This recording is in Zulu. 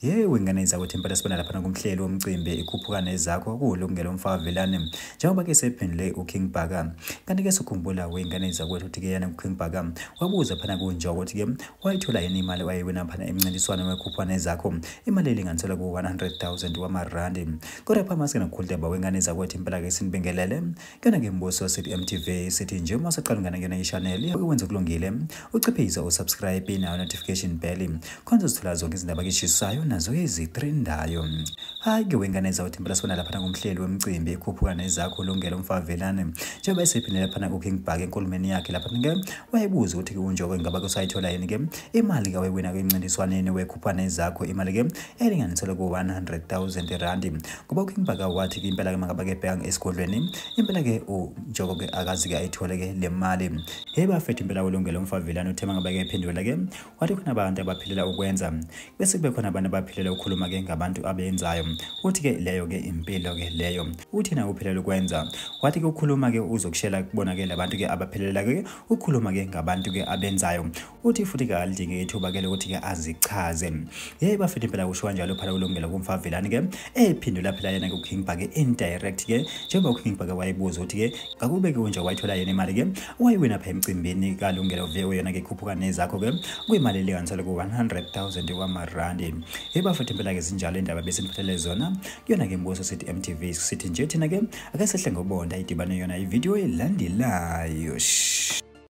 Yewe ingane zakwethu impela sibona lapha kumhleli womcimbi ikhuphuka nezakho kuLungelo Mfavelane njengoba ke sephendule uKing Bhaka. Kanti ke sokhumbula wengane zakwethu ukuthi ke yana uKing Bhaka wabuza phana kuNjoko ukuthi ke wayithola yini imali wayewina phana emncintiswano wekhuphuka nezakho, imali elinganiselwa ku-100,000 wamarandi. Kodwa pha masike nakukhuludaba wengane zakwethu impela ke sinibingelele kena ke Mbuso sithi MTV sithi nje uma usaqala ungena kuyona i-channel ukwenza kulungile uciphise usubscribe nayo notification bell khona uzothola zonke izindaba keshisayo nazo ezitrendayo. Hayi ke wengane zakwethu impela sibona lapha ngumhleli wemcimbi ikhuphuka nezakho Lungelo Mfavelane njengoba esephindele lapha kuKing Bhaka enkulumeni yakhe lapha ke wayebuza ukuthi ke uNjoko ingaba kusayithola yini ke imali ke wayewina kwincintiswaneni wekhuphuka nezakho, imali ke elinganiselwa ku-100,000 rand. Ngoba uKing Bhaka wathi ke impela ke mangabe ke bheka esigodlweni impela ke uNjoko ke akazi ke ayithole ke le mali. Hey bafethu impela uLungelo Mfavelane uthe mangabe ke ephendula ke wathi khona abantu abaphilela ukwenza bese kube khona abantu abaphilela ukukhuluma ke ngabantu abenzayo. Uthi ke leyo ke impilo ke leyo, uthi na uphilela ukwenza. Wathi ke ukukhuluma ke uzokushela kubona ke labantu ke abaphilela ke ukukhuluma ke ngabantu ke abenzayo. Uthi futhi ke alidinge ithuba ke lokuthi ke azichaze. Hey bafethu impela kusho kanjalo phela uLungelo kuMfavelane ke ephendula phela yena kuKing Bhaka indirect ke njengoba uKing Bhaka wayebuza ukuthi ke ngakube ke unje wayithola yena imali ke wayiwina pha emcimbini kaLungelo Veo yena ke ikhuphuka nezakho ke kuyimali elinganiselwa ku-100,000 wamarandi. Hey bafethu impela ke zinjalo indaba besiniphathele zona kuyona ke Mbuso sithi MTV sithi nje thina ke ake sehle ngobonda idibane yona ivideo elandelayo.